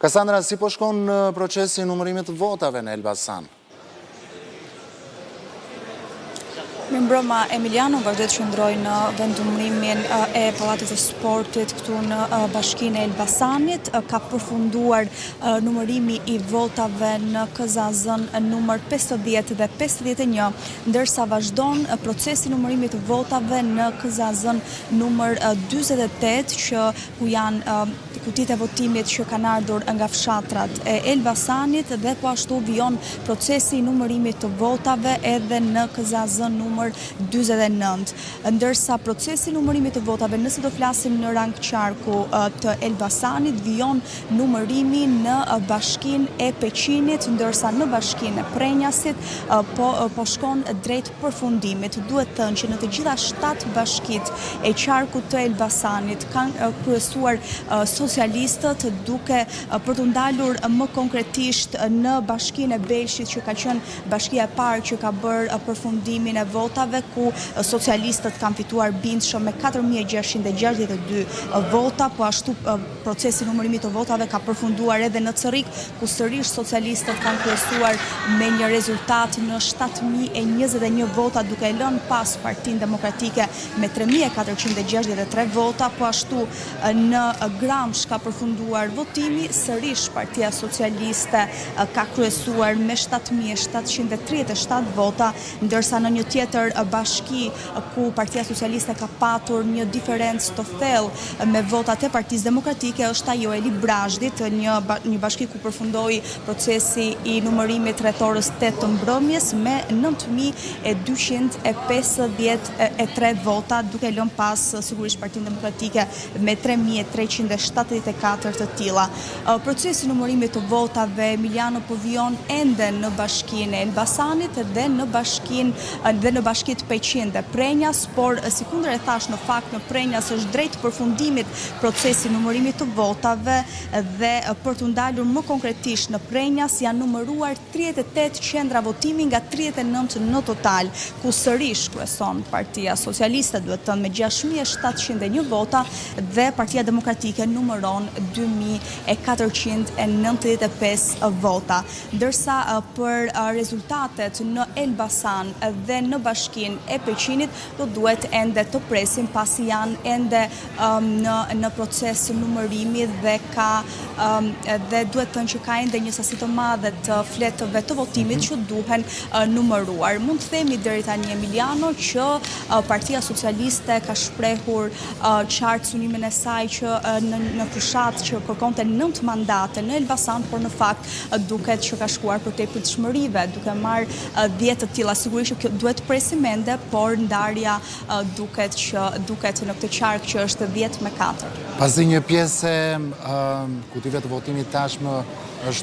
Kasandra, si po shkon procesi i numërimit të votave në Elbasan? Mirëmbrëma Emiliano, vazhdoj të qëndroj në vendnumërimin e Pallatit të Sportit këtu në Bashkinë e Elbasanit. Ka përfunduar numërimi i votave në KZAZ-në numër 50 dhe 51, ndërsa vazhdon procesi i numërimit të votave në KZAZ-në numër 48 që ku janë kutitë e votimit që kanë ardhur nga fshatrat e Elbasanit dhe po ashtu vijon procesi i numërimit të votave edhe në KZAZ numër 49. Ndërsa procesi i numërimit të votave, nëse do flasim në rang qarku të Elbasanit, vijon numërimi në bashkinë e Peqinit, ndërsa në bashkinë e Prrenjasit po po shkon drejt përfundimit. Duhet thënë që në të gjitha 7 bashkitë e qarkut të Elbasanit kanë kryesuar socialistët duke për t'u ndalur më konkretisht në bashkinë e Belshit që ka qenë bashkia e parë që ka bërë përfundimin e votave ku socialistët kanë fituar bindshëm me 4662 vota, po ashtu procesi i numërimit të votave ka përfunduar edhe në Cërrik, ku sërish socialistët kanë kryesuar me një rezultat në 7021 vota, duke e lënë pas Partinë Demokratike me 3463 vota, po ashtu në Gramsh ka përfunduar votimi, sërish Partia Socialiste ka kryesuar me 7737 vota, ndërsa në një tjetër bashki ku Partia Socialiste ka patur një diferencë të thellë me votat e Partisë Demokratike është ajo e Librazhdit, një një bashki ku përfundoi procesi i numërimit rreth orës 8 të mbrëmjes me 9253 vota, duke lënë pas sigurisht Partinë Demokratike me 3374 të tilla. Procesi i numërimit të votave Emiliano po vijon ende në bashkinë e Elbasanit dhe në bashkinë dhe në bashkitë Peqin dhe Prrenjas, por sikundër e thashë në fakt në Prrenjas është drejt përfundimit procesi i numërimit të votave dhe për t'u ndalur më konkretisht në Prrenjas janë numëruar 38 qendra votimi nga 39 në total, ku sërish kryeson Partia Socialiste, duhet thënë me 6701 vota dhe Partia Demokratike numëron 2495 vota. Ndërsa për rezultatet në Elbasan dhe në bashkinë e Peqinit do duhet ende të presim pasi janë ende në në proces numërimi dhe ka dhe duhet thënë që ka ende një sasi të madhe të fletëve të votimit mhm. që duhen numëruar. Mund të themi deri tani Emiliano që Partia Socialiste ka shprehur qartë synimin e saj që në në fushatë që kërkonte 9 mandate në Elbasan, por në fakt duket që ka shkuar përtej pritshmërive, duke marrë 10 të tilla. Sigurisht që kjo duhet të presim ende, por ndarja duket që duket në këtë qark që është 10 me 4. Pasi një pjesë e kutive të votimit tashmë